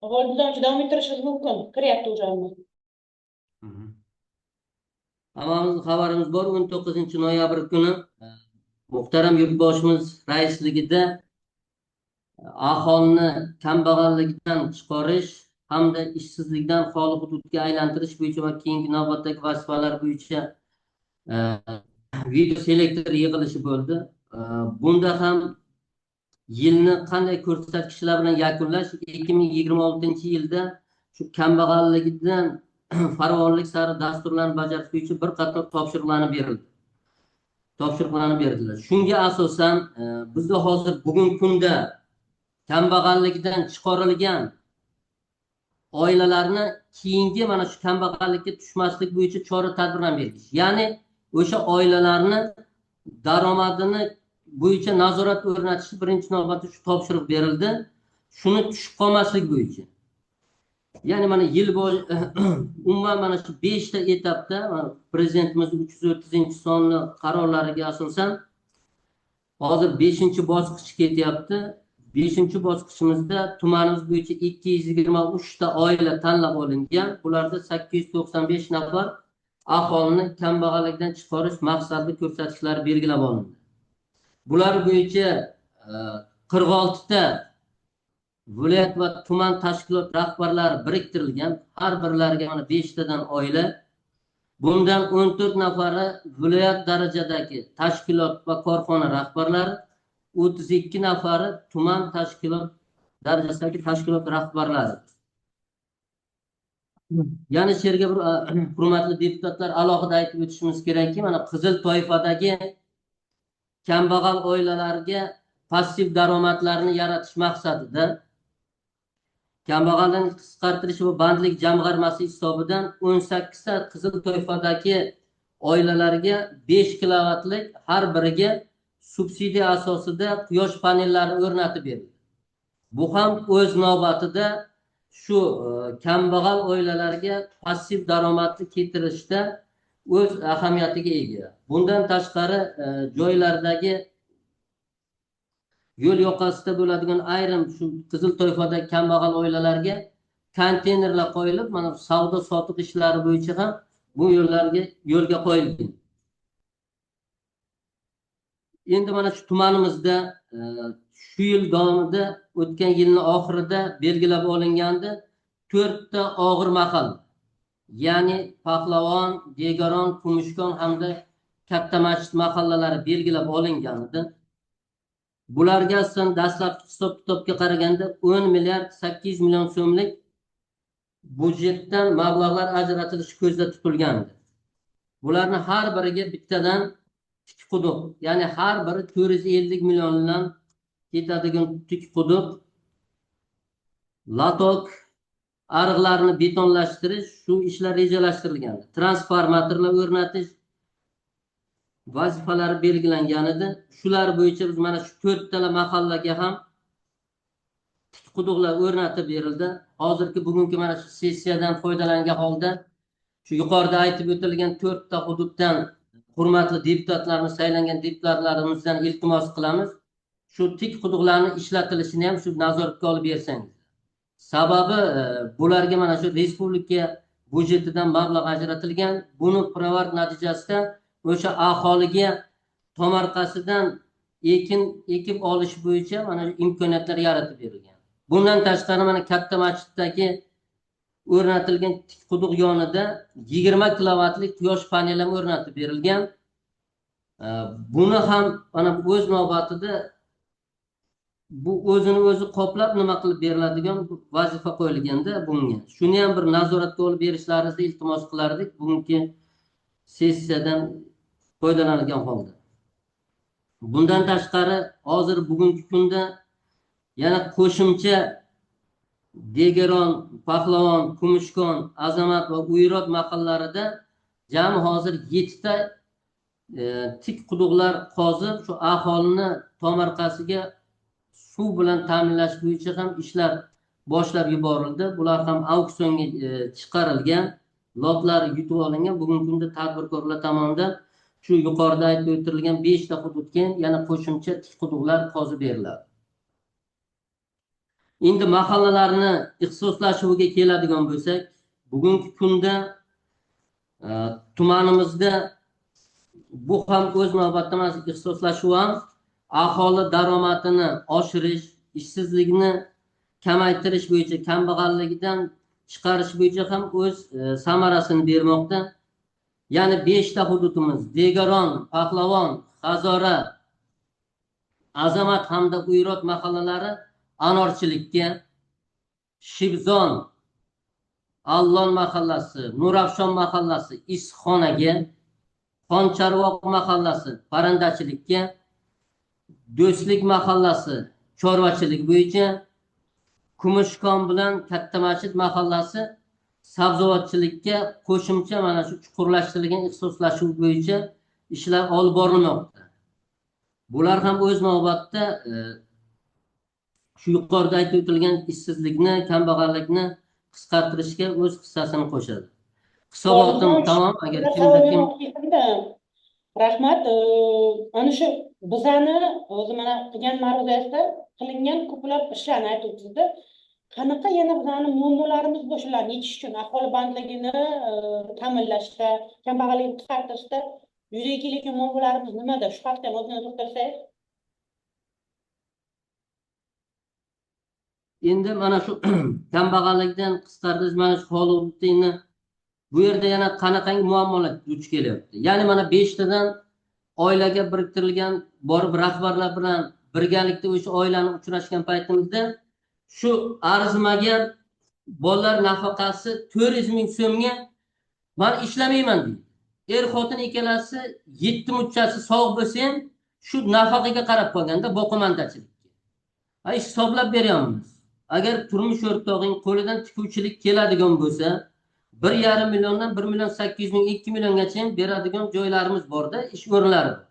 G'olibjon, davom ettirishingiz mumkin. Kiryapti уже hamma. Hammamizni xabarimiz bor, 19 noyabr kuni muhtaram yurtboshimiz raisligida aholini kambag'allikdan chiqarish hamda ishsizlikdan xoli hududga aylantirish bo'yicha va keyingi navbatdagi vazifalar bo'yicha video selektor yig'ilishi bo'ldi. Bunda ham yilni qanday ko'rsatkichlar bilan yakunlash, 2026 yilda shu kambag'allikdan farovonlik sari dasturlarni bajarish bo'yicha bir qator topshiriqlarni berildi, topshiriqlarni berdilar. Shunga asosan bizda hozir bugungi kunda kambag'allikdan chiqarilgan oilalarni keyingi mana shu kambag'allikka tushmaslik bo'yicha chora tadbirlarni belgilash, ya'ni o'sha oilalarni daromadini bo'yicha nazorat o'rnatish, birinchi navbatda shu topshiriq berildi, shuni tushib qolmaslik bo'yicha. Ya'ni mana yil bo'yi umuman mana shu beshta etapda mana Prezidentimiz 330-sonli qarorlariga asosan hozir beshinchi bosqich ketyapti. Beshinchi bosqichimizda tumanimiz bo'yicha 223 ta oila tanlab olingan. Bularda 895 nafar aholini kambag'allikdan chiqarish maqsadli ko'rsatkichlari belgilab olindi. Bular bo'yicha 46 ta viloyat va tuman tashkilot rahbarlari biriktirilgan, har birlariga mana beshtadan oila. Bundan 14 nafari viloyat darajadagi tashkilot va korxona rahbarlari, 32 nafari tuman tashkilot darajasidagi tashkilot rahbarlari. Yana shu yerga bir hurmatli deputatlar, alohida aytib o'tishimiz kerakki, mana qizil toifadagi kambag'al oilalarga passiv daromadlarni yaratish maqsadida kambag'allikni qisqartirish va bandlik jamg'armasi hisobidan 18 ta qizil toifadagi oilalarga 5 kilovatlik har biriga subsidiya asosida quyosh panellari o'rnatib berildi. Bu ham o'z navbatida shu kambag'al oilalarga passiv daromadni keltirishda o'z ahamiyatiga ega. Bundan tashqari joylardagi yo'l yoqasida bo'ladigan ayrim shu qizil toifadagi kambag'al oilalarga konteynerlar qo'yilib, mana savdo sotiq ishlari bo'yicha ham bu yo'llarga yo'lga qo'yilgan. Endi mana shu tumanimizda shu yil davomida, o'tgan yilni oxirida belgilab olingandi to'rtta og'ir mahalla, ya'ni Pahlavon, Degaron, Kumushkon hamda Katta masjid mahallalari belgilab olingan edi. Bularga asosan dastlabki hisob kitobga qaraganda 10 milliard 800 million so'mlik byudjetdan mablag'lar ajratilishi ko'zda tutilgandi. Bularni har biriga bittadan tik quduq, ya'ni har biri 450 milliondan ketadigan tik quduq, lotok, ariqlarni betonlashtirish, shu ishlar rejalashtirilgan. Transformatorlar o'rnatish vazifalari belgilangan edi. Shular bo'yicha biz mana shu to'rttala mahallaga ham tik quduqlar o'rnatib berildi. Hozirgi bugungi mana shu sessiyadan foydalangan holda shu yuqorida aytib o'tilgan to'rtta hududdan hurmatli deputatlarimiz, saylangan deputatlarimizdan iltimos qilamiz, shu tik quduqlarni ishlatilishini ham shu nazoratga olib bersangiz. Sababi bularga mana shu respublika byudjetidan mablag' ajratilgan. Buni pirovard natijasida o'sha aholiga tomorqasidan ekin ekib olish bo'yicha mana imkoniyatlar yaratib berilgan. Bundan tashqari mana Katta masjiddagi o'rnatilgan tik quduq yonida 20 kilovatlik quyosh paneli ham o'rnatib berilgan. Buni ham mana o'z navbatida bu o'zini o'zi qoplab nima qilib beriladigan vazifa qo'yilganda bunga. Shuni ham bir nazoratga olib berishlaringizni iltimos qilardik bugungi sessiyadan foydalanilgan holda. Bundan tashqari hozir bugungi kunda yana qo'shimcha Degaron, Pahlavon, Kumushkon, Azamat va Uyrot mahallalarida jami hozir yettita tik quduqlar qozib, shu aholini tomorqasiga suv bilan ta'minlash bo'yicha ham ishlar boshlab yuborildi. Bular ham auksionga chiqarilgan, lotlar yutib olingan. Bugungi kunda tadbirkorlar tomonidan shu yuqorida aytib o'tilgan beshta hududga yana qo'shimcha tik quduqlar qozib beriladi. Endi mahallalarni ixtisoslashuviga keladigan bo'lsak, bugungi kunda tumanimizda bu ham o'z navbatida mana ixtisoslashuv ham aholi daromadini oshirish, ishsizlikni kamaytirish bo'yicha, kambag'allikdan chiqarish bo'yicha ham o'z samarasini bermoqda. Ya'ni 5 ta hududimiz Degaron, Pahlavon, Hazora, Azamat hamda Uyrot mahallalari anorchilikka, Shibzon, Allon mahallasi, Nurafshon mahallasi issiqxonaga, Xoncharvoq mahallasi parrandachilikka, Do'stlik mahallasi chorvachilik bo'yicha, Kumushkon bilan Katta Masjid mahallasi sabzavotchilikka qo'shimcha mana shu chuqurlashtirilgan ixtisoslashuv bo'yicha ishlar olib borilmoqda. Bular ham o'z navbatida shu yuqorida aytib o'tilgan ishsizlikni, kambag'allikni qisqartirishga o'z hissasini qo'shadi. Hisobotim tamom. Agar kimda kim Rahmat. Ana shu bizani o'zi mana qilgan ma'ruzasida qilingan ko'plab ishlarni aytib o'tdingizda. Qanaqa yana bizani muammolarimiz bor shularni yechish uchun aholi bandligini ta'minlashda, kambag'allikni qisqartirishda yuzaga kelayotgan muammolarimiz nimada? Shu haqda ham ozgina to'xtalsangiz. Endi mana shu kambag'allikdan qisqartirish mana shu holatni bu yerda yana qanaqangi muammolar duch kelyapti? Ya'ni mana 5 tadan oilaga biriktirilgan borib rahbarlar bilan birgalikda o'sha oilani uchrashgan paytimizda shu arzimagan bolalar nafaqasi 400 ming so'mga man ishlamayman deydi. Er xotin ikkalasi 7 muchasi sog' bo'lsa ham shu nafaqaga qarab qolganda boqomandachilikka. Hisoblab beryapmiz. Agar turmush o'rtog'ing qo'lidan tikuvchilik keladigan bo'lsa, 1,5 milliondan 1,8 million, 2 milliongacha ham beradigan joylarimiz borda, ish o'rinlari bor.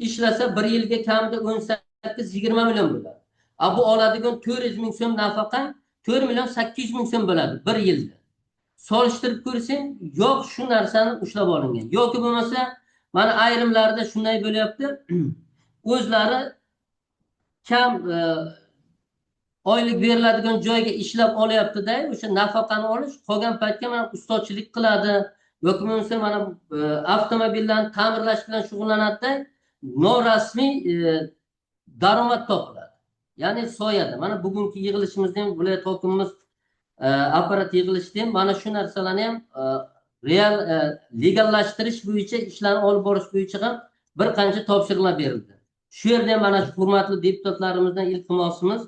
Ishlasa 1 yilga kamida 18-20 million bo'ladi. Bu oladigan 400 ming so'm nafaqa 4,8 million so'm bo'ladi 1 yilda. Solishtirib ko'rsang, yo'q shu narsani ushlab olingan. Yoki bo'lmasa, mana ayrimlarda shunday bo'lyapti. O'zlari kam oylik beriladigan joyga ishlab olyapti-da, o'sha nafaqani olish, qolgan paytga mana ustachilik qiladi yoki bo'lmasa mana avtomobillarni ta'mirlash bilan shug'ullanadi-da, norasmiy daromad topiladi. Ya'ni soyada. Mana bugungi yig'ilishimizda ham viloyat hokimimiz apparat yig'ilishida ham mana shu narsalarni ham real legallashtirish bo'yicha ishlarni olib borish bo'yicha ham bir qancha topshiriqlar berildi. Shu yerda ham mana shu hurmatli deputatlarimizdan iltimosimiz,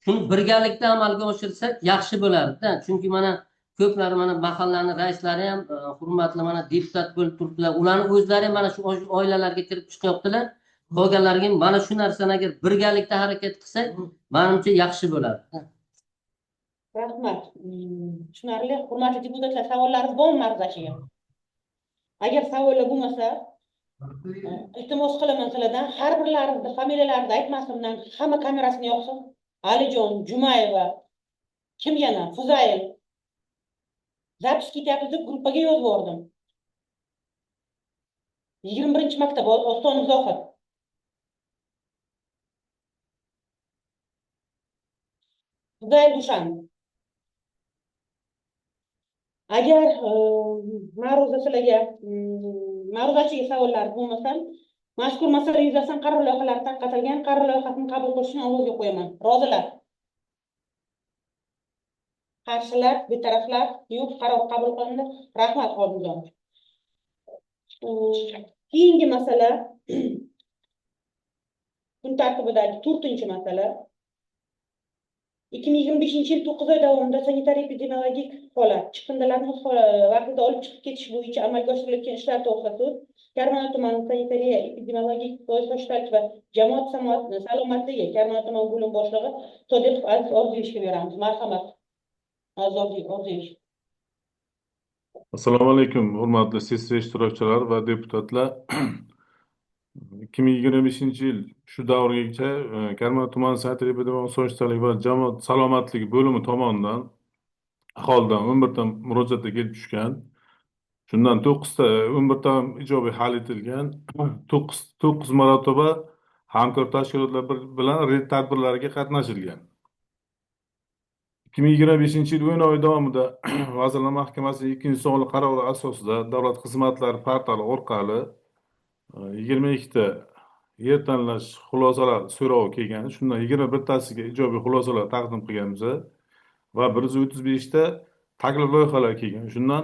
shuni birgalikda amalga oshirsak yaxshi bo'lardi-da. Chunki mana ko'plar mana mahallaning raislari ham hurmatli mana deputat bo'lib turibdilar. Ularning o'zlari ham mana shu oilalarga kirib chiqyaptilar. Qolganlarga mana shu narsani agar birgalikda harakat qilsak, menimcha yaxshi bo'lardi. Rahmat. Tushunarli. Hurmatli deputatlar, savollaringiz bormi ma'ruzachiga? Agar savollar bo'lmasa, iltimos qilaman sizlardan, har birlaringizni familiyalaringizni aytmasimdan hamma kamerasini yoqsin. Alijon, Jumayeva, kim yana? Fuzayl. Zapis ketyapti deb gruppaga yozib yubordim. 21-maktab Ostonov Zohid. Fuzayl Dushan. Agar ma'ruza sizlarga ma'ruzachiga savollar bo'lmasa, mazkur masala yuzasidan qaror loyihalari tarqatilgan qaror loyihasini qabul qilishni ovozga qo'yaman. Rozilar? Qarshilar, betaraflar? Yo'q, qaror qabul qilindi. Rahmat, Xodimjon. Keyingi masala kun tartibidagi 4-masala. 2025-yil 9 oy davomida sanitar epidemiologik holat, chiqindilarni o'z vaqtida olib chiqib ketish bo'yicha amalga oshirilayotgan ishlar to'g'risida so'z Karmana tumani sanitariya epidemiologik fohishtalik va jamoat salomatligi Karmana tuman bo'lim boshlig'i Sodiqov Aziz Orziyevichga beramiz. Marhamat. Aziz Orziyevich. Assalomu alaykum, hurmatli sessiya ishtirokchilari va deputatlar. 2025-yil shu davrgacha Karmana tumani sanitariya epidemiologik fohishtalik va jamoat salomatligi bo'limi tomonidan aholidan 11 ta murojaatlar kelib tushgan. Shundan 9 ta 11 ta ijobiy hal etilgan. 9 marotaba hamkor tashkilotlar bilan reyd tadbirlariga qatnashilgan. 2025-yil o'yin oyi davomida Vazirlar Mahkamasining ikkinchi sonli qarori asosida davlat xizmatlari portali orqali 22 ta yer tanlash xulosalar so'rovi kelgan. Shundan 21 tasiga ijobiy xulosalar taqdim qilganmiz va 135 ta taklif loyihalar kelgan. Shundan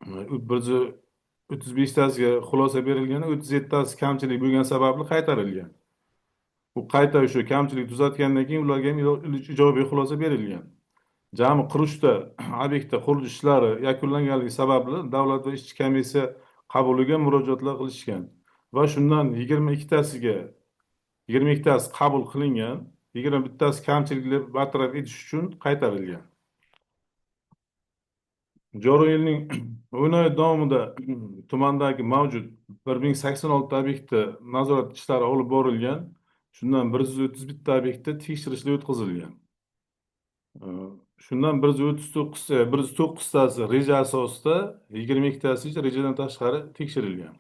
135 tasiga xulosa berilgan, 37 tasi kamchilik bo'lgani sababli qaytarilgan. Bu qayta o'sha kamchilik tuzatgandan keyin ularga ham ijobiy xulosa berilgan. Jami 43 ta obyektda qurilish ishlari yakunlanganligi sababli davlat va ishchi komissiya qabuliga murojaatlar qilishgan va shundan 22 tasi qabul qilingan, 21 tasi kamchiliklar bartaraf etish uchun qaytarilgan. Joriy yilning 10 oy davomida tumandagi mavjud 1086 ta obyektda nazorat ishlari olib borilgan. Shundan 131 ta obyektda tekshirishlar o'tkazilgan. Shundan 139 tasi reja asosida, 22 tasi esa rejadan tashqari tekshirilgan.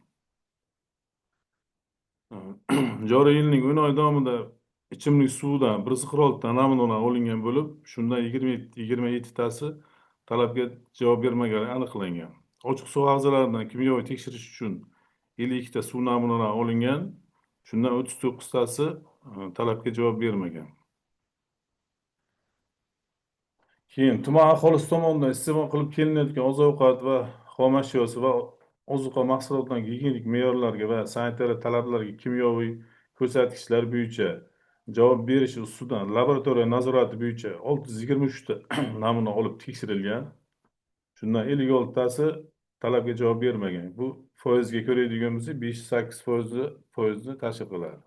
Joriy yilning 10 oy davomida ichimlik suvidan 146 ta namuna olingan bo'lib, shundan 27 tasi talabga javob bermagani aniqlangan. Ochiq suv havzalaridan kimyoviy tekshirish uchun 52 ta suv namunalari olingan, shundan 39 tasi talabga javob bermagan. Keyin tuman aholisi tomonidan iste'mol qilib kelinayotgan oziq-ovqat va xom ashyosi va ozuqa mahsulotlarining gigiyenik me'yorlarga va sanitariya talablariga kimyoviy ko'rsatkichlar bo'yicha javob berishi ustidan laboratoriya nazorati bo'yicha 623 ta namuna olib tekshirilgan. Shundan 56 tasi talabga javob bermagan. Bu foizga ko'radigan bo'lsak 5,8 foizni tashkil qiladi.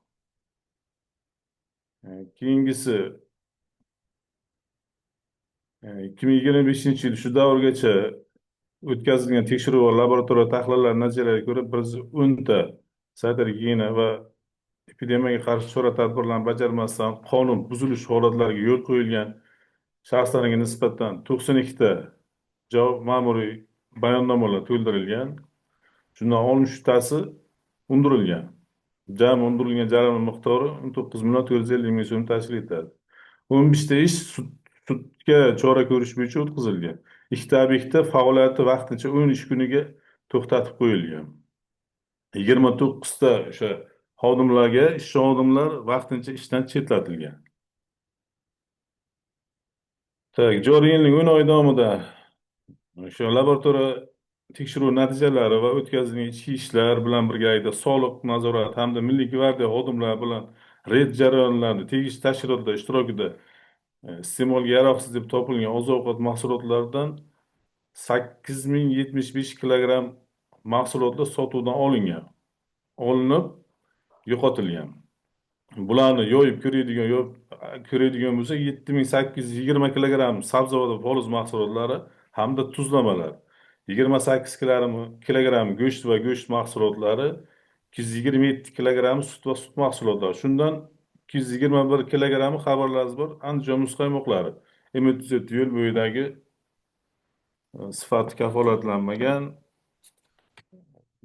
Keyingisi 2025-yil shu davrgacha o'tkazilgan tekshiruv va laboratoriya tahlillari natijalariga ko'ra 110 ta sanitar gigiyena va epidemiyaga qarshi chora-tadbirlarni bajarmasdan qonun buzilish holatlariga yo'l qo'yilgan shaxslarga nisbatan 92 ta javob ma'muriy bayonnomalar to'ldirilgan. Shundan 63 tasi undirilgan. Jami undirilgan jarima miqdori 19 million 450 ming so'm tashkil etadi. 15 ta ish sudga chora ko'rish bo'yicha o'tkazilgan. 2 ta obyektda faoliyati vaqtincha 10 ish kuniga to'xtatib qo'yilgan. 29 ta o'sha xodimlarga ishchi xodimlar vaqtincha ishdan chetlatilgan. Tak, joriy yilning 10 oy davomida o'sha laboratoriya tekshiruv natijalari va o'tkazilgan ichki ishlar bilan birgalikda soliq nazorati hamda Milliy gvardiya xodimlari bilan reyd jarayonlarida tegishli tashkilotlar ishtirokida iste'molga yaroqsiz deb topilgan oziq-ovqat mahsulotlaridan 8075 kilogramm mahsulotlar sotuvdan olingan, olinib yo'qotilgan. Bularni yoyib ko'radigan bo'lsak 7820 kilogramm sabzavot va poliz mahsulotlari hamda tuzlamalar, 28 kilogramm go'sht va go'sht mahsulotlari, 227 kilogramm sut va sut mahsulotlari, shundan 221 kilogrammi xabarlaringiz bor Andijon muzqaymoqlari, M37 yo'l bo'yidagi sifati kafolatlanmagan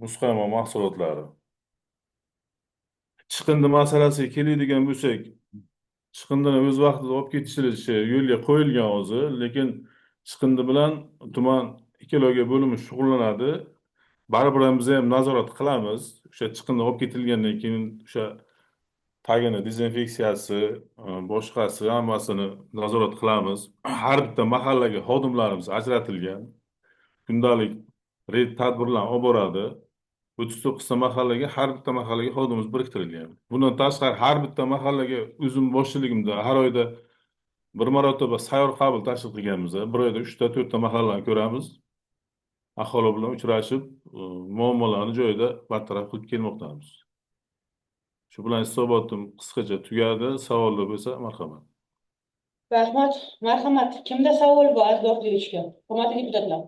muzqaymoq mahsulotlari. Chiqindi masalasiga keladigan bo'lsak, chiqindini o'z vaqtida olib ketishilishi yo'lga qo'yilgan hozir, lekin chiqindi bilan tuman ekologiya bo'limi shug'ullanadi. Baribir ham biz ham nazorat qilamiz. O'sha chiqindi olib ketilgandan keyin o'sha tagini dezinfeksiyasi, boshqasi hammasini nazorat qilamiz. Har bitta mahallaga xodimlarimiz ajratilgan. Kundalik reyd tadbirlarni olib boradi. 39 ta mahallaga, har bitta mahallaga xodimimiz biriktirilgan. Bundan tashqari har bitta mahallaga o'zim boshchiligimda har oyda bir marotaba sayyor qabul tashkil qilganmiz. Bir oyda 3 ta 4 ta mahallani ko'ramiz. Aholi bilan uchrashib, muammolarni joyida bartaraf qilib kelmoqdamiz. Shu bilan hisobotim qisqacha tugadi. Savollar bo'lsa, marhamat. Rahmat, marhamat. Kimda savol bor, Aziz Ortiqovichga? Hurmatli deputatlar.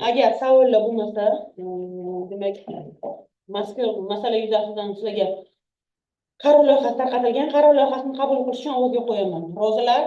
Agar savollar bo'lmasa, demak, mazkur masala yuzasidan sizlarga qaror loyihasi tarqatilgan. Qaror loyihasini qabul qilish uchun ovozga qo'yaman. Rozilar?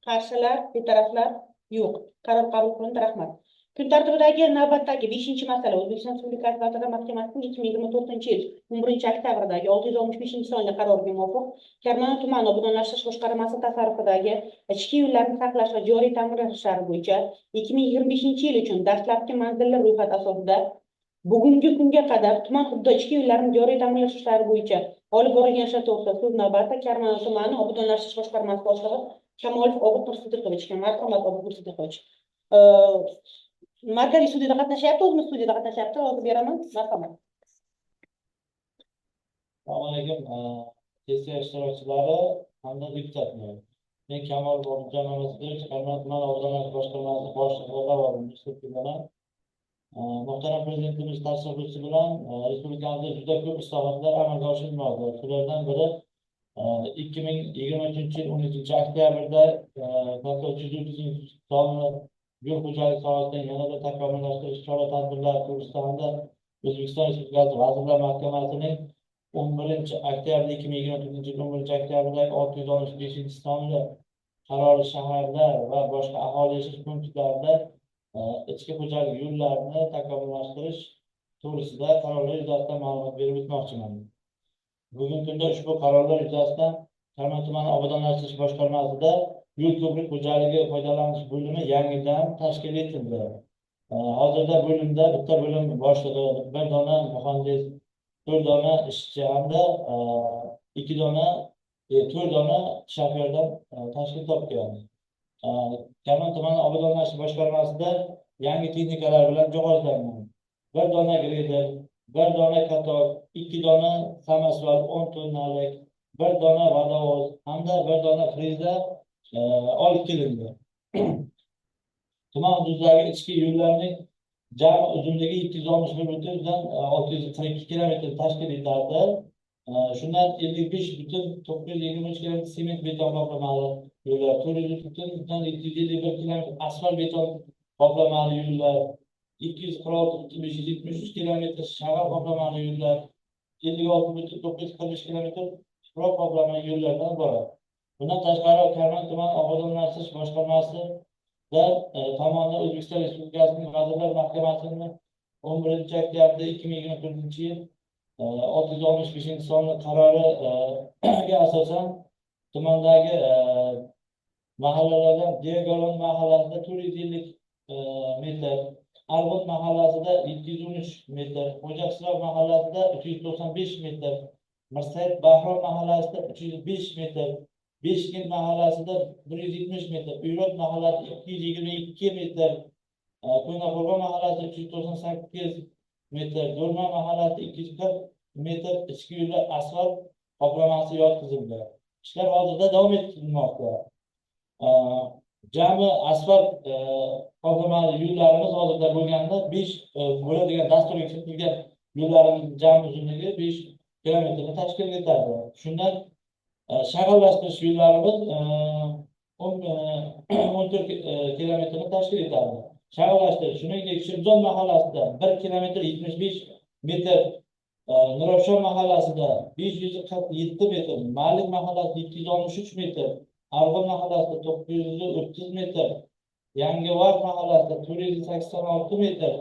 Qarshilar? Betaraflar? Yo'q. Qaror qabul qilindi, rahmat. Kun tartibidagi navbatdagi 5-masala O'zbekiston Respublikasi Vazirlar Mahkamasining 2024-yil 11-oktyabrdagi 665-sonli qaroriga muvofiq Karmana tumani obodonlashtirish boshqarmasi tasarrufidagi ichki yo'llarni saqlash va joriy ta'mirlash ishlari bo'yicha 2025-yil uchun dastlabki manzilli ro'yxat asosida bugungi kunga qadar tuman hududi ichki yo'llarni joriy ta'mirlash ishlari bo'yicha olib borilgan ishlar to'g'risida so'z navbati Karmana tumani obodonlashtirish boshqarmasi boshlig'i Kamolov Obid Nursidiqovichga. Marhamat, Obid Nursidiqovich. Markaziy studiyada qatnashyapti, o'zimiz studiyada qatnashyapti, hozir beraman. Marhamat. Assalomu alaykum, sessiya ishtirokchilari hamda deputatlar. Men Kamol Obidjon Mamadov, Karmana tuman obodonlashtirish boshqarmasi boshlig'i lavozimida ishlab kelaman. Muhtaram Prezidentimiz tashabbusi bilan respublikamizda juda ko'p islohotlar amalga oshirilmoqda. Shulardan biri 2023-yil 13-oktyabrda 330 sonli yo'l xo'jalik sohasida yanada takomillashtirish chora-tadbirlari to'g'risida hamda O'zbekiston Respublikasi Vazirlar Mahkamasining 11 oktyabrda, 2024-yil 11-oktyabrdagi 665-sonli qarori shaharlar va boshqa aholi yashash punktlarida ichki xo'jalik yo'llarini takomillashtirish to'g'risida qarorlar yuzasidan ma'lumot berib o'tmoqchiman. Bugungi kunda ushbu qarorlar yuzasidan Karmana tumani obodonlashtirish boshqarmasida yo'l ko'prik xo'jaligi foydalanish bo'limi yangidan tashkil etildi. Hozirda bo'limda bitta bo'lim boshlig'i, bir dona muhandis, to'rt dona ishchi hamda ikki dona, to'rt dona shofyordan tashkil topgan. Karmana tumani obodonlashtirish boshqarmasida yangi texnikalar bilan jihozlangan. Bir dona greyder, bir dona katok, ikki dona samosval 10 tonnalik, bir dona vodovoz hamda bir dona freza olib kelindi. Tuman hududidagi ichki yo'llarning jami uzunligi 261,642 kilometr tashkil etardi. Shundan 55,923 kilometr sement beton qoplamali yo'llar, 403,751 kilometr asfalt beton qoplamali yo'llar, 246,573 kilometr shag'al qoplamali yo'llar, 56,945 kilometr tuproq qoplamali yo'llardan iborat. Bundan tashqari, Karman tuman obodonlashtirish boshqarmasida tomonidan O'zbekiston Respublikasining Vazirlar Mahkamasining 11-oktyabrda 2024-yil 665-sonli qaroriga asosan tumandagi mahallalardan Degaron mahallasida 450 metr, Arg'ut mahallasida 713 metr, Xo'jaqishloq mahallasida 395 metr, Mirsaid Bahrom mahallasida 305 metr, Beshkent mahallasida 170 metr, Uyrot mahallasida 222 metr, Ko'naqo'rg'on mahallasida 398 metr, Do'rma mahallasida 240 metr ichki yo'llar asfalt qoplamasi yotqizildi. Ishlar hozirda davom ettirilmoqda. Jami asfalt qoplamali yo'llarimiz hozirda bo'lganda 5 bo'ladigan dasturga kiritilgan yo'llarimiz jami uzunligi 5 kilometrni tashkil etadi. Shundan shag'allashtirish yo'llarimiz 14 kilometrni tashkil etadi. Shag'allashtirish, shuningdek, Shibzon mahallasida 1 kilometr 75 metr, Nurafshon mahallasida 547 metr, Malik mahallasida 763 metr, Arg'un mahallasida 930 metr, Yangivar mahallasida 486 metr,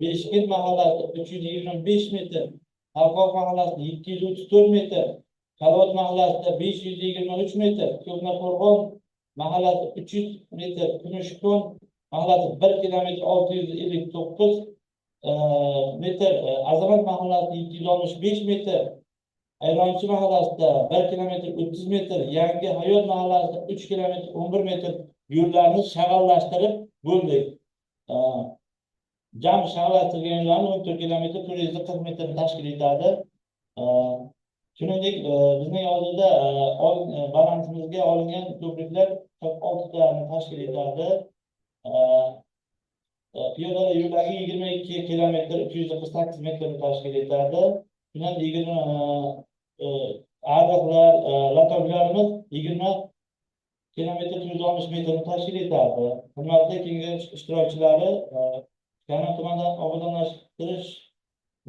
Beshkent mahallasida 325 metr, Halqoq mahallasida 734 metr, Kalot mahallasida 523 metr, Ko'hnaqo'rg'on mahallasida 300 metr, Kumushkon mahallasida 1 kilometr 659 metr, Azamat mahallasida 765 metr, Ayronchi mahallasida 1 kilometr 30 metr, Yangi Hayot mahallasida 3 kilometr 11 metr yo'llarni shag'allashtirib bo'ldik. Jami shag'allashtirilgan yo'llarni 14 kilometr 440 metrni tashkil etadi. Shuningdek, bizning hozirda balansimizga olingan ko'priklar 46tani tashkil etadi. Piyodalar yo'lagi 22 kilometr 348 metrni tashkil etadi. Shundan 20 ariqlar, lotoklarimiz 20 kilometr 460 metrni tashkil etadi. Hurmatli kengash ishtirokchilari, Karman tumanida obodonlashtirish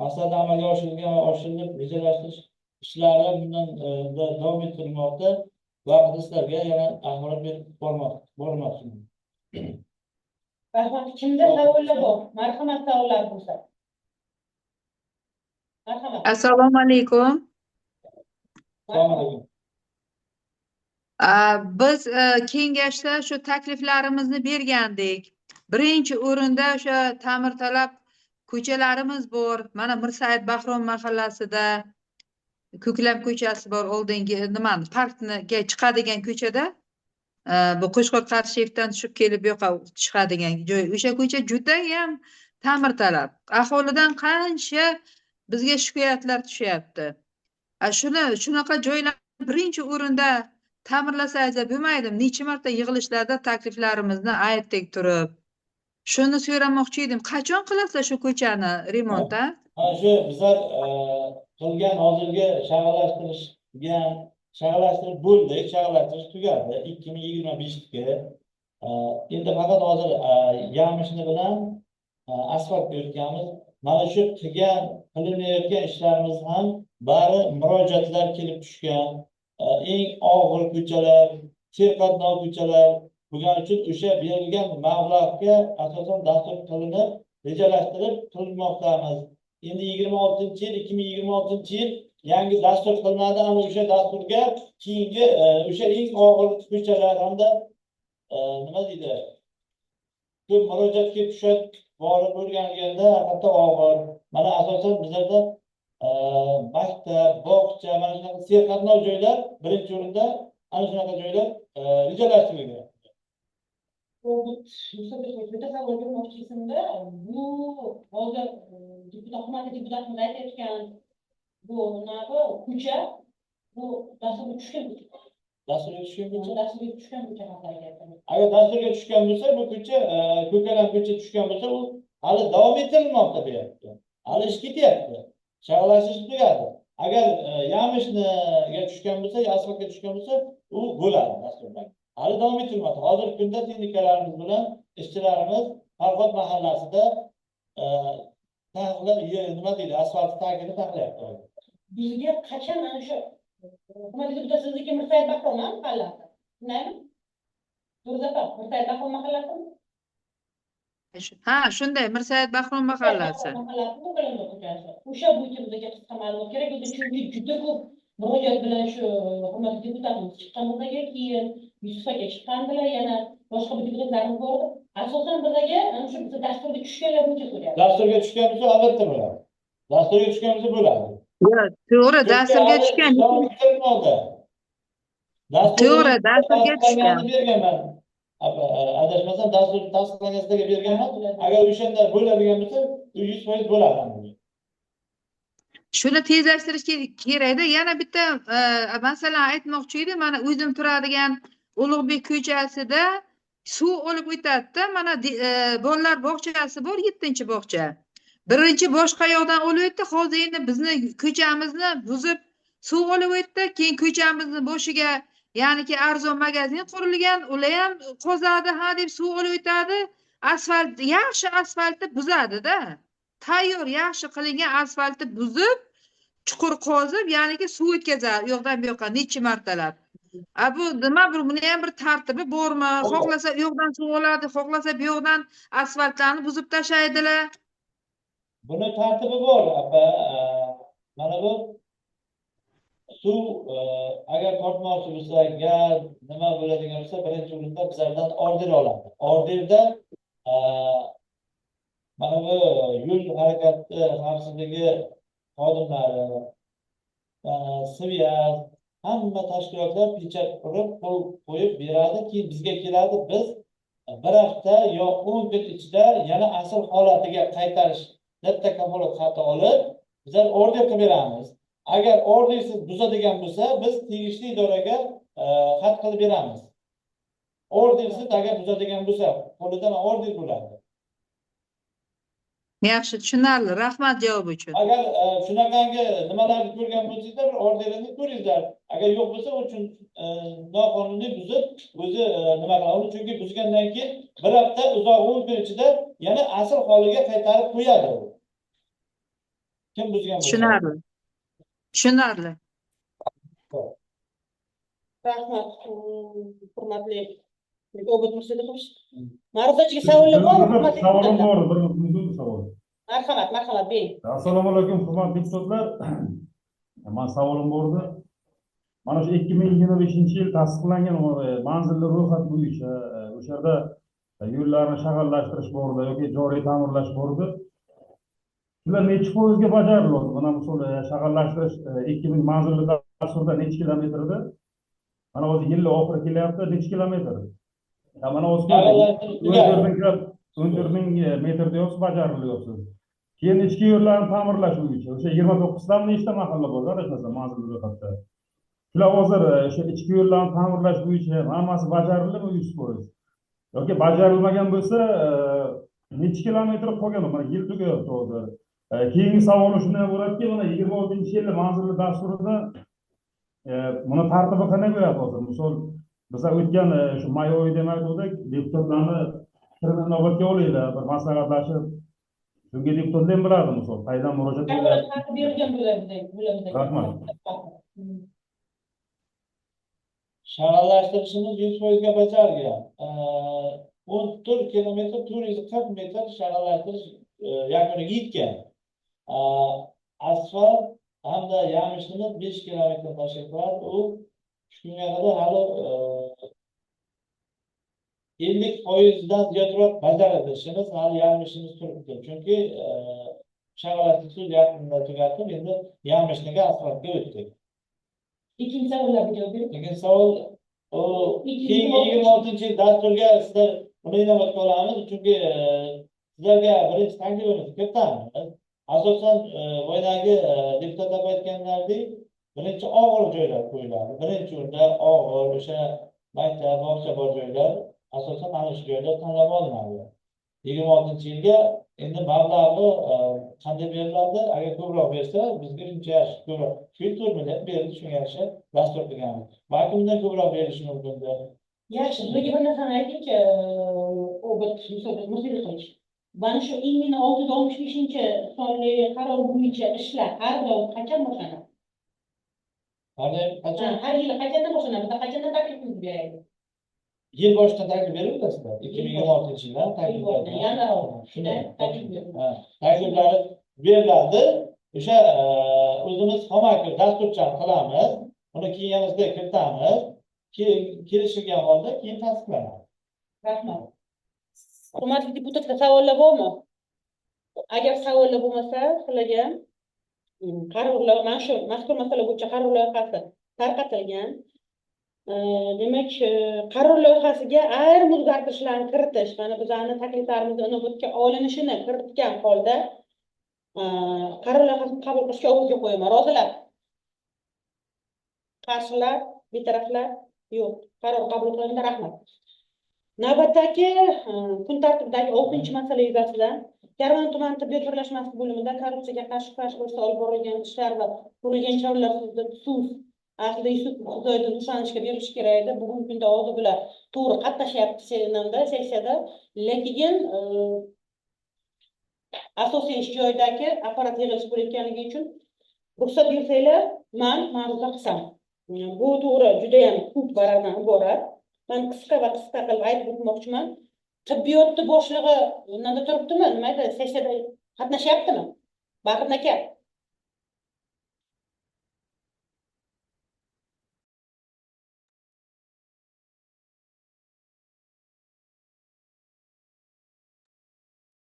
maqsadida amalga oshirilgan va oshirilib rejalashtirish ishlari bundan davom ettirilmoqda. Vaqtida sizlarga yana axborot berib bormoqchiman. Rahmat. Kimda savollar bor? Marhamat, savollar bo'lsa. Marhamat. Assalomu alaykum. Assalomu alaykum. Biz kengashda shu takliflarimizni bergandik. Birinchi o'rinda o'sha ta'mirtalab ko'chalarimiz bor. Mana, Mirsaid Bahrom mahallasida Ko'klam ko'chasi bor, oldingi nimani, parkga chiqadigan ko'chada, bu Qo'chqor Qarshiyevdan tushib kelib bu yoqqa chiqadigan joy. O'sha ko'cha judayam ta'mirtalab. Aholidan qancha bizga shikoyatlar tushyapti. Shuni, shunaqa joylarni birinchi o'rinda ta'mirlasangiz bo'lmaydimi? Necha marta yig'ilishlarda takliflarimizni aytdik turib. Shuni so'ramoqchi edim. Qachon qilasizlar shu ko'chani remont, a? Mana shu bizlar qilgan hozirgi shag'allashtirishga, shag'allashtirib bo'ldik, shag'allashtirish tugadi 2025ga. Endi faqat hozir ямочный bilan asfaltga o'tganmiz. Mana shu qilgan, qilinayotgan ishlarimiz ham bari murojaatlar kelib tushgan. Eng og'ir ko'chalar, serqatnov ko'chalar bo'lgani uchun o'sha berilgan mablag'ga asosan dastur qilinib, rejalashtirib qilinmoqdamiz. Endi 26-yil, 2026-yil yangi dastur qilinadi. Ana o'sha dasturga keyingi o'sha eng og'ir ko'chalar hamda nima deydi, ko'p murojaat kelib tushadi, borib o'rganilganda haqiqatda og'ir. Mana asosan bizlarda maktab, bog'cha, mana shunaqa serqatnov joylar birinchi o'rinda, ana shunaqa joylar rejalashtirilgan. Bitta savol bermoqchi edimda. Bu hozir deputat, hurmatli deputatimiz aytayotgan bu nima, ko'cha, bu dasturga tushgan ko'cha. Dasturga tushgan ko'cha. Dasturga tushgan ko'cha haqida aytyapman. Agar dasturga tushgan bo'lsa, bu ko'cha, Ko'kalam ko'cha tushgan bo'lsa, u hali davom ettirilmoqda bu yerda. Hali ish ketyapti. Shag'allashtirish tugadi. Agar ямочный ga tushgan bo'lsa, asfaltga tushgan bo'lsa, u bo'ladi dasturdan. Hali davom ettirilmoqda. Hozirgi kunda texnikalarimiz bilan ishchilarimiz Farhod mahallasida taxla, nima deydi, asfalt tagini taxlayapti. Bizga qachon ana shu, hurmatli deputat, sizniki Mirsaid Bahrom mahallasi, shundaymi? To'g'ri, opa, Mirsaid Bahrom mahallasimi? Ha, shunday, Mirsaid Bahrom mahallasi. Mahallasi Ko'kalamzor ko'chasi. O'sha bo'yicha bizga qisqa ma'lumot kerak edi, chunki juda ko'p murojaat bilan shu hurmatli deputatimiz chiqqan bizga, keyin Yusuf aka chiqqandilar, yana boshqa bir deputatlarimiz bor edi. Asosan bizga ana shu biza dasturga tushganlar bo'yicha so'rayapti. Dasturga tushgan bo'lsa, albatta bo'ladi. Dasturga tushgan bo'lsa, bo'ladi. Yo'q, to'g'ri, Chunki dasturga hali tushgan. davom ettirilmoqda. Dasturni To'g'ri, dasturga tushgan. tasdiqlanganini berganman. Apa, adashmasam, dastur tasdiqlangan sizlarga berganman. Agar o'shanda bo'ladigan bo'lsa, u 100% bo'ladi. Shuni tezlashtirish kerakda. Yana bitta masala aytmoqchi edim. Mana, o'zim turadigan Ulug'bek ko'chasida suv olib o'tadida. Mana, bolalar bog'chasi bor, 7-bog'cha. Birinchi boshqa yoqdan olib o'tdi, hozir endi bizni ko'chamizni buzib suv olib o'tdi. Keyin ko'chamizni boshiga, ya'niki arzon magazin qurilgan, ular ham qozadi, ha deb suv olib o'tadi. Asfalt, yaxshi asfaltni buzadida. Tayyor, yaxshi qilingan asfaltni buzib, chuqur qozib, ya'niki suv o'tkazadi u yoqdan bu yoqqa necha martalab. A bu nima, bir buni ham bir tartibi bormi? Xohlasa u yoqdan suv oladi, xohlasa bu yoqdan asfaltlarni buzib tashlaydilar. Buni tartibi bor, opa. Mana bu suv agar tortmoqchi bo'lsa, gaz nima bo'ladigan bo'lsa, birinchi o'rinda bizlardan order oladi. Orderda mana bu yo'l harakati xavfsizligi xodimlari, связь, hamma tashkilotlar pechat urib, qo'l qo'yib beradi, keyin bizga keladi. Biz bir hafta yo 10 kun ichida yana asl holatiga qaytarish bitta kafolat xati olib, bizlar order qilib beramiz. Agar ordersiz buzadigan bo'lsa, biz tegishli idoraga xat qilib beramiz. Ordersiz agar buzadigan bo'lsa, qo'lida order bo'ladi. Yaxshi, tushunarli. Rahmat javob uchun. Agar shunaqangi nimalarni ko'rgan bo'lsangizlar, bir orderini ko'ringlar. Agar yo'q bo'lsa, u uchun noqonuniy buzib, o'zi nima qiladi? Uni chunki buzgandan keyin bir hafta, uzog'i 10 kun ichida yana asl holiga qaytarib qo'yadi u. Kim buzgan bo'lsa. Tushunarli. Tushunarli. Rahmat, hurmatli Obid Mursidiqovich. Ma'ruzachiga savollar bormi? Savolim bor, bir mumkinmi savol? Marhamat, marhamat, bering. Assalomu alaykum, hurmatli deputatlar. Man savolim bor edi. Mana shu 2025-yil tasdiqlangan manzilli ro'yxat bo'yicha o'sha yerda yo'llarni shag'allashtirish bor edi yoki joriy ta'mirlash bor edi. Shular nechi foizga bajarildi? Mana misol shag'allashtirish 2000 manzilli dasturda necha kilometrda? Mana hozir yil oxiri kelyapti, necha kilometr? Mana hozir 14 000 metr deyapsiz, bajarilyapsiz. Keyin ichki yo'llarni ta'mirlash bo'yicha o'sha 29 dan nechta mahalla bor, adashmasam manzilli ro'yxatda. Shular hozir o'sha ichki yo'llarni ta'mirlash bo'yicha hammasi bajarildimi 100%? Yoki bajarilmagan bo'lsa, necha kilometr qolgan? Mana yil tugayapti hozir. Keyingi savolim shunday bo'ladiki, mana 26-yilda manzilli dasturida buni tartibi qanday bo'ladi hozir? Misol, biz o'tgan shu may oyida ham aytgandik, deputatlarni fikrini inobatga olinglar, bir maslahatlashib, shunga deputatlar ham biladi, misol, qaydan murojaat qiladi. Berilgan bo'ladi. Rahmat. Shag'allashtirishimiz 100% ga bajarilgan. 14 kilometr 440 metr shag'allashtirish yakuniga yetgan. Asfalt hamda yamishimiz 5 kilometr tashkil qiladi. U shu kunga qadar hali 50%dan ziyodroq bajarildi. Ishimiz hali yamishimiz turibdi. Chunki shag'allashtirish yaqinda tugatib, endi yamishniga asfaltga o'tdik. Ikkinchi savollarga javob bering. Ikkinchi savol u keyingi 26-yil dasturga sizlar uni inobatga olamiz, chunki sizlarga birinchi taklifimizni kiritamiz. Asosan boyagi deputatlar aytganlaridek, birinchi og'ir joylar qo'yiladi. Birinchi o'rinda og'ir o'sha maktab, bog'cha bor joylar, asosan ana shu joylar tanlab olinadi. 26-yilga endi mablag'i qanday beriladi? Agar ko'proq bersa, bizga shuncha yaxshi, ko'proq. Shu yil 4 milliard berildi, shunga yarasha dastur qilganmiz. Balki undan ko'proq berilishi mumkindir. Yaxshi, sizga bir narsani aytingchi, Obid Mursidiqovich. Mana shu 1665-sonli qaror bo'yicha ishlar har doim qachon boshlanadi? Har doim qachon? Har yili qachondan boshlanadi? Biz qachondan taklifimizni beraylik? Yil boshidan taklif berildi sizlar. 2026-yildan taklif berildi. Shunday taklif berildi. Takliflari beriladi. O'sha o'zimiz xomaki dasturchani qilamiz. Uni keyin yana sizga kiritamiz. Kelishilgan holda keyin tasdiqlanadi. Rahmat. Hurmatli deputatlar, savollar bormi? Agar savollar bo'lmasa, sizlarga qarorlar, mana shu mazkur masala bo'yicha qaror loyihasi tarqatilgan. Demak, qaror loyihasiga ayrim o'zgartirishlarni kiritish, mana bizlarning takliflarimizni inobatga olinishini kiritgan holda qaror loyihasini qabul qilishga ovozga qo'yaman. Rozilar? Qarshilar, betaraflar? Yo'q. Qaror qabul qilindi. Rahmat. Navbatdagi kun tartibidagi 6-masala yuzasidan Karmon tuman tibbiyot birlashmasi bo'limida korrupsiyaga qarshi kurash bo'yicha olib borilgan ishlar va ko'rilgan choralar xusus aslida Yusupov Xudoydin Ushanovga berilishi kerak edi. Bugungi kunda hozir bular to'g'ri qatnashyapti sessiyada, lekin asosiy ish joyidagi apparat yig'ilishi bo'layotganligi uchun ruxsat bersanglar, man ma'ruza qilsam. Bu to'g'ri juda ham ko'p varaqdan iborat. Men qisqa va qisqa qilib aytib o'tmoqchiman. Tibbiyotni boshlig'i nima turibdimi? Nima edi? Sessiyada qatnashyaptimi? Bahriddin aka.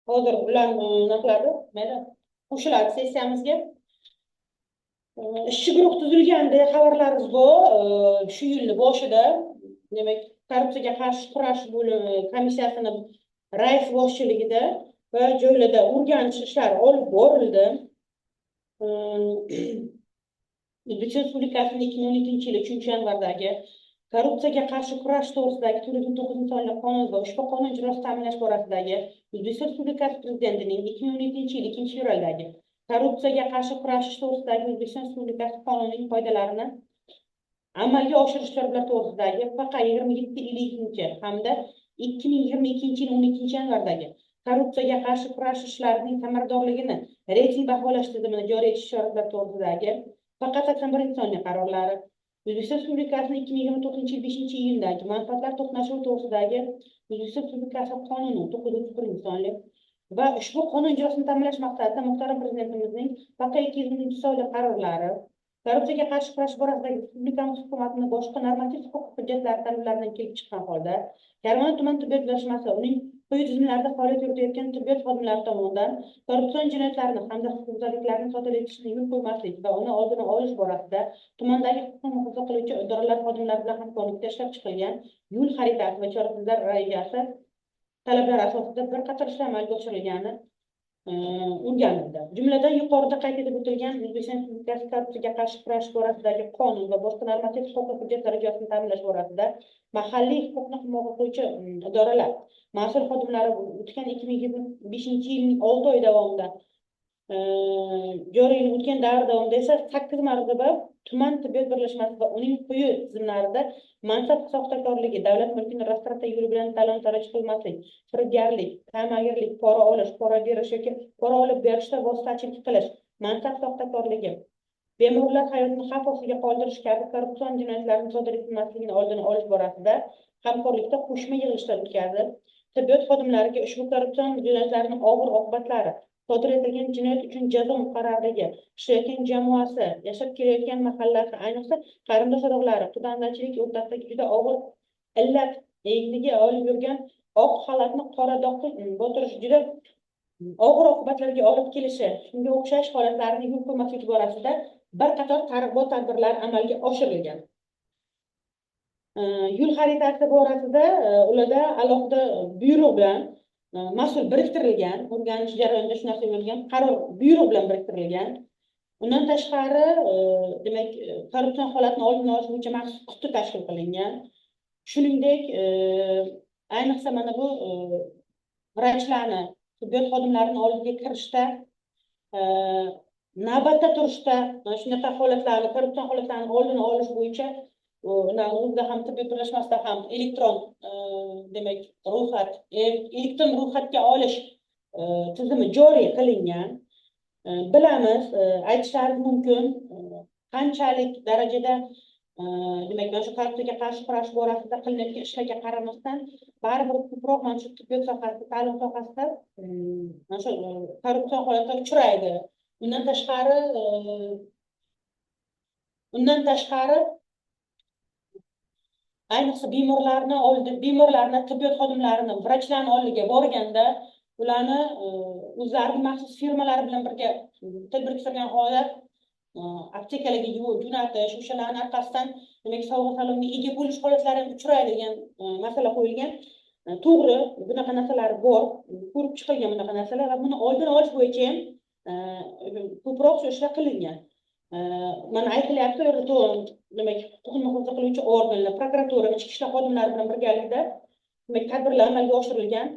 Hozir ular nima qiladi? Mayli, qo'shiladi sessiyamizga. Ishchi guruh tuzilganda xabarlarimiz bor. Shu yilning boshida, demak, korrupsiyaga qarshi kurash bo'limi komissiyasini rais boshchiligida va joylarda o'rganish ishlari olib borildi. O'zbekiston Respublikasining 2012-yili 3-yanvardagi korrupsiyaga qarshi kurash to'g'risidagi 409-sonli qonun va ushbu qonun ijrosini ta'minlash borasidagi O'zbekiston Respublikasi Prezidentining 2017-yil 2-fevraldagi korrupsiyaga qarshi kurashish to'g'risidagi O'zbekiston Respublikasi qonunining qoidalarini amalga oshirish choralari to'g'risidagi PQ 27/52 hamda 2022-yil 12-yanvardagi korrupsiyaga qarshi kurashish ishlarining samaradorligini reyting baholash tizimini joriy etish choralari to'g'risidagi PQ 81 sonli qarorlari O'zbekiston Respublikasining 2024-yil 5-iyundagi manfaatlar to'qnashuvi to'g'risidagi O'zbekiston Respublikasi qonuni 931-sonli va ushbu qonun ijrosini ta'minlash maqsadida muhtaram Prezidentimizning PQ 210-sonli qarorlari, korrupsiyaga qarshi kurash borasidagi respublikamiz hukumatining boshqa normativ huquq hujjatlari talablaridan kelib chiqqan holda Karmana tuman tibbiyot birlashmasi, uning quyi tizimlarida faoliyat yuritayotgan tibbiyot xodimlari tomonidan korrupsion jinoyatlarni hamda huquqbuzarliklarni sodir etishni yo'l qo'ymaslik va uni oldini olish borasida tumandagi huquqni muhofaza qiluvchi idoralar xodimlari bilan hamkorlikda ishlab chiqilgan yo'l xaritasi va chora-tadbirlar rejasi talablari asosida bir qator ishlar amalga oshirilgani o'rganildi. Jumladan, yuqorida qayd etib o'tilgan O'zbekiston Respublikasi korrupsiyaga qarshi kurash borasidagi qonun va boshqa normativ huquqiy hujjatlar ijrosini ta'minlash borasida mahalliy huquqni himoya qiluvchi idoralar mas'ul xodimlari o'tgan 2025-yilning 6 oy davomida, joriy yil o'tgan davr davomida esa 8 marotaba tuman tibbiyot birlashmasi va uning quyi tizimlarida mansab soxtakorligi, davlat mulkini растрата yo'li bilan talon-taroj qilmaslik, firibgarlik, ta'magirlik, pora olish, pora berish yoki pora olib berishda vositachilik qilish, mansab soxtakorligi, bemorlar hayotini xavf ostiga qoldirish kabi korrupsion jinoyatlarni sodir etilmasligini oldini olish borasida hamkorlikda qo'shma yig'ilishlar o'tkazib, tibbiyot xodimlariga ushbu korrupsion jinoyatlarning og'ir oqibatlari, sodir etilgan jinoyat uchun jazo muqarrarligi, ishlayotgan jamoasi, yashab kelayotgan mahallasi, ayniqsa qarindosh urug'lari, quda-andachilik o'rtasidagi juda og'ir illat egniga olib yurgan oq xalatni qora doqqa botirish juda og'ir oqibatlarga olib kelishi, shunga o'xshash holatlarni yo'l qo'ymaslik borasida bir qator targ'ibot tadbirlari amalga oshirilgan. Yo'l xaritasi borasida ularda alohida buyruq bilan mas'ul biriktirilgan, o'rganish jarayonida shu narsa bo'lgan, qaror buyruq bilan biriktirilgan. Undan tashqari, demak, korrupsion holatni oldini olish bo'yicha maxsus quti tashkil qilingan. Shuningdek, ayniqsa mana bu vrachlarni, tibbiyot xodimlarini oldiga kirishda, navbatda turishda mana shunaqa holatlarni, korrupsion holatlarni oldini olish bo'yicha o'zida ham, tibbiyot birlashmasida ham elektron, demak, ro'yxat, elektron ro'yxatga olish tizimi joriy qilingan. Bilamiz, aytishlari mumkin, qanchalik darajada, demak, mana shu korrupsiyaga qarshi kurash borasida qilinayotgan ishlarga qaramasdan baribir ko'proq mana shu tibbiyot sohasida, ta'lim sohasida mana shu korrupsion holatlar uchraydi. Undan tashqari, ayniqsa bemorlarni oldi, bemorlarni, tibbiyot xodimlarini, vrachlarni oldiga borganda ularni o'zlarini maxsus firmalari bilan birga til biriktirgan holda aptekalarga jo'natish, o'shalarni orqasidan, demak, sovg'a salomga ega bo'lish holatlari ham uchraydi degan masala qo'yilgan. To'g'ri, bunaqa narsalar bor, ko'rib chiqilgan bunaqa narsalar va buni oldini olish bo'yicha ham ko'proq shu ishlar qilingan. Mana aytilyapti u yerda, demak, huquqni muhofaza qiluvchi organlar, prokuratura, ichki ishlar xodimlari bilan birgalikda, demak, tadbirlar amalga oshirilgan.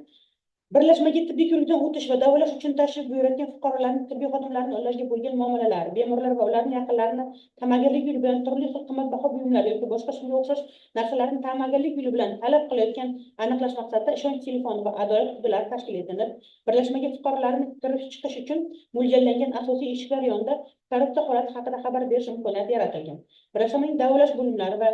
Birlashmaga tibbiy ko'rikdan o'tish va davolash uchun tashrif buyurayotgan fuqarolarning tibbiy xodimlarni ularga bo'lgan muomalalari, bemorlar va ularning yaqinlarini ta'magirlik yo'li bilan turli xil qimmatbaho buyumlar yoki boshqa shunga o'xshash narsalarni ta'magirlik yo'li bilan talab qilayotgan aniqlash maqsadida ishonch telefoni va adolat qutilari tashkil etilib, birlashmaga fuqarolarni kirish chiqish uchun mo'ljallangan asosiy eshiklar yonida korrupsiya holati haqida xabar berish imkoniyati yaratilgan. Birlashmaning davolash bo'limlari va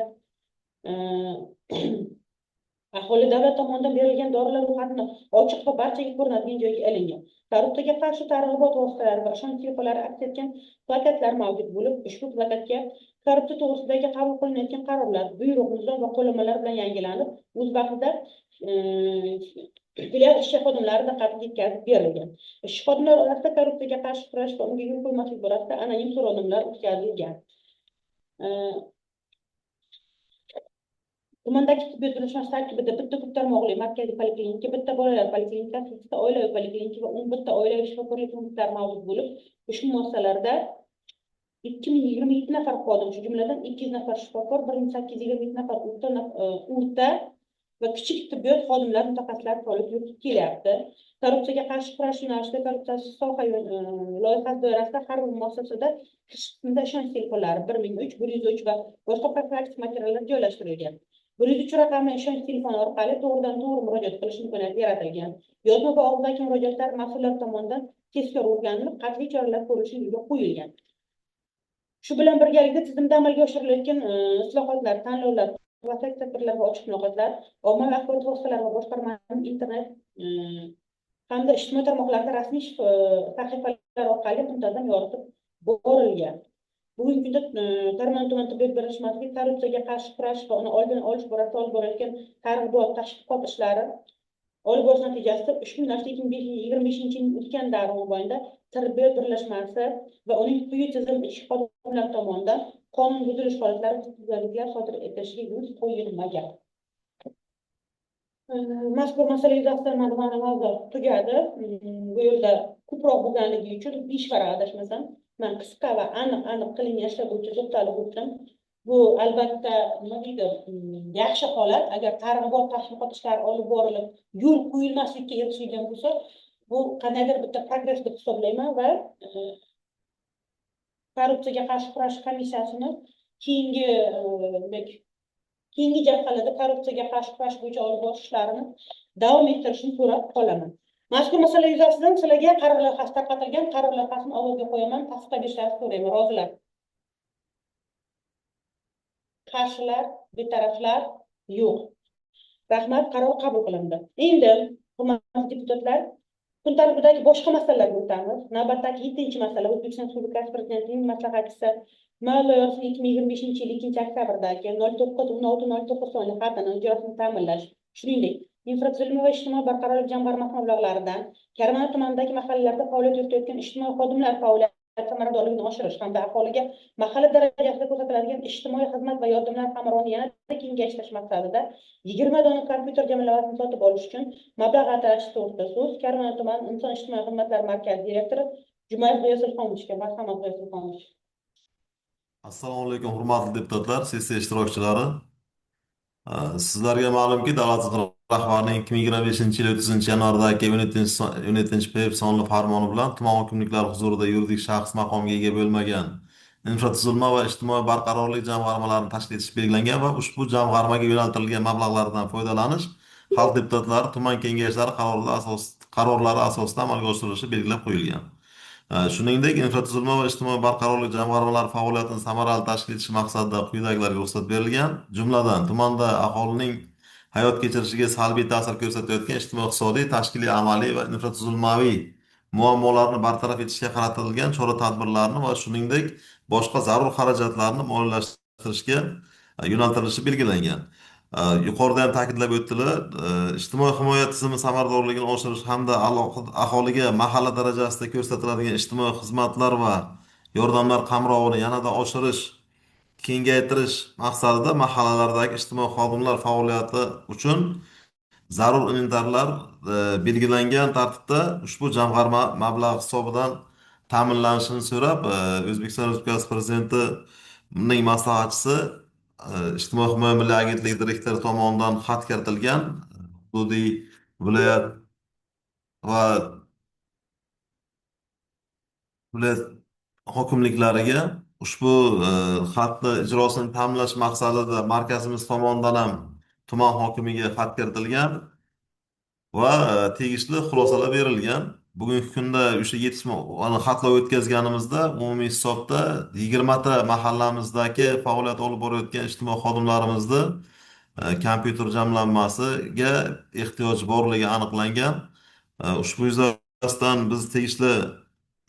aholi davlat tomonidan berilgan dorilar ro'yxatini ochiq va barchaga ko'rinadigan joyga ilingan. Korrupsiyaga qarshi targ'ibot vositalari va ishonch telefonlari aks etgan plakatlar mavjud bo'lib, ushbu plakatga korrupsiya to'g'risidagi qabul qilinayotgan qarorlar, buyruq, nizom va qo'llanmalar bilan yangilanib, o'z vaqtida filial ishchi xodimlari diqqatiga yetkazib berilgan. Ishchi xodimlar orasida korrupsiyaga qarshi kurash va unga yo'l qo'ymaslik borasida anonim so'rovnomalar o'tkazilgan. Tumandagi tibbiyot birlashmasi tarkibida bitta ko'p tarmoqli markaziy poliklinika, bitta bolalar poliklinikasi, ikkita oilaviy poliklinika va 11 ta oilaviy shifokorlik punktlari mavjud bo'lib, ushbu muassasalarda 2027 nafar xodim, shu jumladan 200 nafar shifokor, 1827 nafar o'rta va kichik tibbiyot xodimlari, mutaxassislari faoliyat yuritib kelyapti. Korrupsiyaga qarshi kurash yo'nalishida korrupsiyasiz soha loyihasi doirasida har bir muassasada kirish qismida ishonch telefonlari 1003, 103 va boshqa profilaktik materiallar joylashtirilgan. 103 raqamli ishonch telefoni orqali to'g'ridan to'g'ri murojaat qilish imkoniyati yaratilgan. Yozma va og'zaki murojaatlar mas'ullar tomonidan tezkor o'rganilib, qat'iy choralar ko'rilishi yo'lga qo'yilgan. Shu bilan birgalikda tizimda amalga oshirilayotgan islohotlar, tanlovlar, muvaffaqiyatli tadbirlar va ochiq muloqotlar ommaviy axborot vositalari va boshqarmaning internet hamda ijtimoiy tarmoqlarda rasmiy sahifalar orqali muntazam yoritib borilgan. Bugungi kunda Karmana tuman tibbiyot birlashmasiga korrupsiyaga qarshi kurash va uni oldini olish borasida olib borayotgan targ'ibot, tashviqot ishlari olib borish natijasida ushbu yo'nalishda 2025-yilning o'tgan davri mobaynida tibbiyot birlashmasi va uning quyi tizim ishchi xodimlari tomonidan qonun buzilish holatlari, huquqbuzarliklar sodir etilishiga yo'l qo'yilmagan. Mazkur masala yuzasidan mani mavzu tugadi. Bu yerda ko'proq bo'lganligi uchun 5 varaq, adashmasam, man qisqa va aniq aniq qilingan ishlar bo'yicha to'xtalib o'tdim. Bu albatta, nima deydi, yaxshi holat. Agar targ'ibot, tashviqot ishlari olib borilib, yo'l qo'yilmaslikka erishilgan bo'lsa, bu qandaydir bitta progress deb hisoblayman va korrupsiyaga qarshi kurash komissiyasini keyingi demak, keyingi jabhalarda korrupsiyaga qarshi kurash bo'yicha olib borish ishlarini davom ettirishini so'rab qolaman. Mazkur masala yuzasidan sizlarga qaror loyihasi tarqatilgan. Qaror loyihasini ovozga qo'yaman, tasdiqlab berishlarini so'rayman. Rozilar? Qarshilar, betaraflar yo'q. Rahmat, qaror qabul qilindi. Endi, hurmatli deputatlar, kun tartibidagi boshqa masalalarga o'tamiz. Navbatdagi yettinchi masala: O'zbekiston Respublikasi Prezidentining maslahatchisi M. 2025-yil 2-oktyabrdagi 091609 sonli xatini ijrosini ta'minlash, shuningdek, infratuzilma va ijtimoiy barqarorlik jamg'armasi mablag'laridan Karmana tumanidagi mahallalarda faoliyat yuritayotgan ijtimoiy xodimlar faoliyati samaradorligini oshirish hamda aholiga mahalla darajasida ko'rsatiladigan ijtimoiy xizmat va yordamlar qamrovini yanada kengaytirish maqsadida 20 dona kompyuter jamlanmasini sotib olish uchun mablag' ajratish to'g'risida. So'z Karmana tuman inson ijtimoiy xizmatlar markazi direktori Jumayev G'iyos Ilhomovichga. Marhamat, G'iyos Ilhomovich. Assalomu alaykum, hurmatli deputatlar, sessiya ishtirokchilari. Sizlarga ma'lumki, davlat rahbarining 2025-yil 30-yanvardagi 17-PF sonli farmoni bilan tuman hokimliklari huzurida yuridik shaxs maqomiga ega bo'lmagan infratuzilma va ijtimoiy barqarorlik jamg'armalarini tashkil etish belgilangan va ushbu jamg'armaga yo'naltirilgan mablag'lardan foydalanish xalq deputatlari tuman kengashlari qarorlari asosida amalga oshirilishi belgilab qo'yilgan. Shuningdek, infratuzilma va ijtimoiy barqarorlik jamg'armalari faoliyatini samarali tashkil etish maqsadida quyidagilarga ruxsat berilgan. Jumladan, tumanda aholining hayot kechirishiga salbiy ta'sir ko'rsatayotgan ijtimoiy-iqtisodiy, tashkiliy, amaliy va infratuzilmaviy muammolarni bartaraf etishga qaratilgan chora-tadbirlarni va shuningdek boshqa zarur xarajatlarni moliyalashtirishga yo'naltirilishi belgilangan. Yuqorida ham ta'kidlab o'tdilar, ijtimoiy himoya tizimi samaradorligini oshirish hamda aholiga mahalla darajasida ko'rsatiladigan ijtimoiy xizmatlar va yordamlar qamrovini yanada oshirish, kengaytirish maqsadida mahallalardagi ijtimoiy xodimlar faoliyati uchun zarur inventarlar belgilangan tartibda ushbu jamg'arma mablag'i hisobidan ta'minlanishini so'rab, O'zbekiston Respublikasi Prezidentining maslahatchisi, Ijtimoiy himoya milliy agentligi direktori tomonidan xat kiritilgan hududiy, viloyat va viloyat hokimliklariga. Ushbu xatni ijrosini ta'minlash maqsadida markazimiz tomonidan ham tuman hokimiga xat kiritilgan va tegishli xulosalar berilgan. Bugungi kunda o'sha yetishma xatlov o'tkazganimizda umumiy hisobda 20 ta mahallamizdagi faoliyat olib borayotgan ijtimoiy xodimlarimizni kompyuter jamlanmasiga ehtiyoj borligi aniqlangan. Ushbu yuzasidan biz tegishli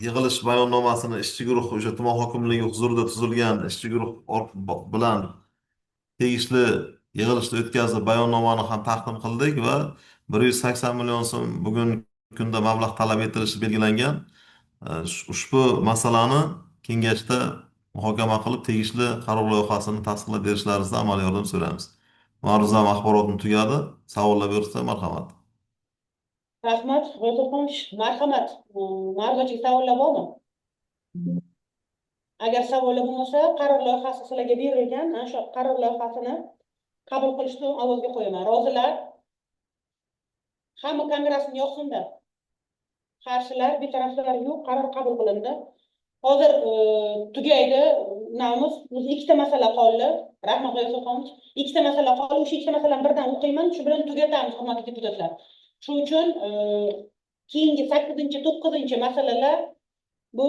yig'ilish bayonnomasini ishchi guruh, o'sha tuman hokimligi huzurida tuzilgan ishchi guruh bilan tegishli yig'ilishni o'tkazib, bayonnomani ham taqdim qildik va 180 million so'm bugungi kunda mablag' talab etilishi belgilangan. Ushbu masalani kengashda muhokama qilib, tegishli qaror loyihasini tasdiqlab berishlaringizni amaliy yordam so'raymiz. Ma'ruzam, axborotim tugadi. Savollar bo'lsa, marhamat. Rahmat, G'iyos Ilhomovich. Marhamat, ma'ruzachiga savollar bormi? Agar savollar bo'lmasa, qaror loyihasi sizlarga berilgan. Ana shu qaror loyihasini qabul qilishni ovozga qo'yaman. Rozilar? Hamma kamerasini yoqsinda. Qarshilar, betaraflar yo'q, qaror qabul qilindi. Hozir tugaydi namiz. O'zi ikkita masala qoldi. Rahmat, G'iyos Ilhomovich. Ikkita masala qoldi. O'sha ikkita masalani birdan o'qiyman, shu bilan tugatamiz, hurmatli deputatlar. Shuning uchun keyingi sakkizinchi, to'qqizinchi masalalar bu